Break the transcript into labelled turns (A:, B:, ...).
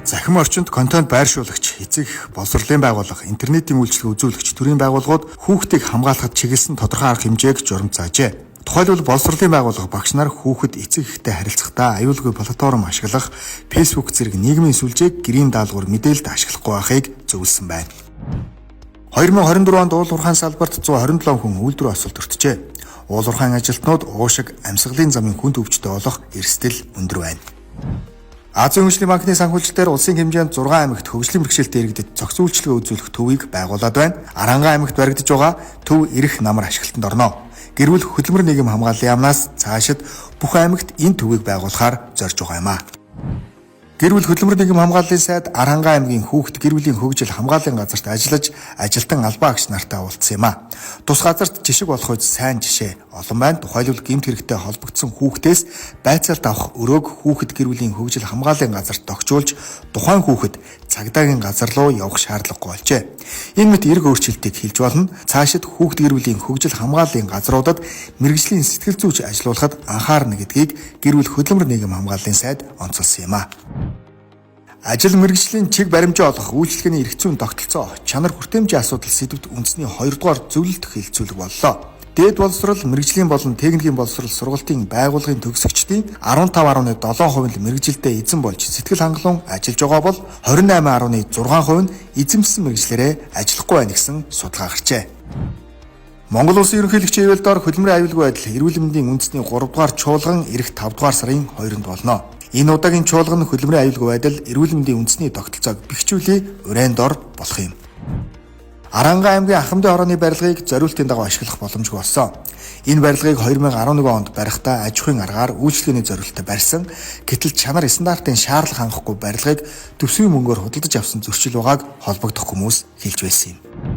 A: Захим орчинд контент байршуулагч, эцэг эх, боловсролын байгууллага, интернетийн үйлчилгээ үзүүлэгч төрийн байгууллагууд хүүхдийг хамгаалахад чиглэсэн тодорхой арга хэмжээг журам заажээ. Тухайлбал боловсролын байгууллага багш нар хүүхэд эцэг эхтэй харилцахдаа аюулгүй платформ ашиглах, Facebook зэрэг нийгмийн сүлжээг гэрийн даалгавар мэдээлэлд ашиглахгүй байхыг зөвлөсөн байна. 2024 онд уул уурхайн салбарт 127 хүн үйлдвэр осолд өртжээ. Уул уурхайн ажилтнууд уушиг амьсгалын замын хүнд өвчтөй болох эрсдэл өндөр байна. Азийн хөгжлийн банкны санхүүжилтээр улсын хэмжээнд 6 аймагт хөгжлийн бэрхшээлтэй иргэдэд зохицон үйлчилгээ үзүүлэх төвийг байгуулад байна. Аранга аймагт баригдаж байгаа төв ирэх намар ашиглалтанд орно. Гэр бүл хөдөлмөр нийгэм хамгааллын яамнаас цаашид бүх аймагт энэ төвийг байгуулахаар зорж байгаа юм а. Гэр бүл хөдөлмөр нийгэм хамгааллын сайд Аранга аймгийн хүүхэд гэр бүлийн хөгжил хамгааллын газарт ажиллаж ажилтан албан агч нартай уулзсан юм а. Тус газарт жишг болох үз сайн жишээ олон байна. Тухайлбал гэмт хэрэгтэй холбогдсон хүүхдээс байцаалт авах өрөөг хүүхэд гэр бүлийн хөгжил хамгааллын газарт тогтжуулж тухайн хүүхэд цагдаагийн газар руу явах шаардлагагүй болжээ. Энэ мэт эрг өөрчлөлтийг хэлж болно. Цаашид хүүхэд гэр бүлийн хөгжил хамгааллын газруудад мэргэжлийн сэтгэл зүйч ажилуулахад анхаарна гэдгийг гэр бүл хөдөлмөр нийгэм хамгааллын сайд онцолсон юм а. Ажил мэргэжлийн чиг баримжаа олох үйлчилгээний эрх зүйн тогтолцоо чанар хүртээмжийн асуудал сэдвт үндэсний 2 дугаар зөвлөлт хэлэлцүүлэг боллоо. Дээд боловсрол, мэргэжлийн болон техникийн боловсрол сургалтын байгууллагын төгсөгчдийн 15.7% нь мэргэжилдээ эзэн болж сэтгэл хангалуун ажиллаж байгаа бол 28.6% нь эзэмшсэн мэргэжлээрээ ажиллахгүй байна гэсэн судалгаа гарчээ. Монгол Улсын ерөнхийлөгчийн ивэлд дор хөдөлмөрийн аюулгүй байдал эрүүл мэндийн үндэсний 3 дугаар чуулган ирэх 5 дугаар сарын 2-нд болно. Энэ удаагийн чуулган нь хөдөлмөрийн аюулгүй байдал эрүүл мэндийн үндэсний тогтолцоог бэхжүүлээ урайн дор болох юм. Аранга аймгийн Ахмадын хорооны барилгыг зориултын дагуу ашиглах боломжгүй болсон. Энэ барилгыг 2011 онд барихтаа аж ахуйн аргаар үйлчилгээний зориултад барьсан. Гэтэл чанар стандартын шаардлага хангахгүй барилгыг төсвийн мөнгөөр худалдаж авсан зөрчил байгааг холбогдох хүмүүс хэлж байсан юм.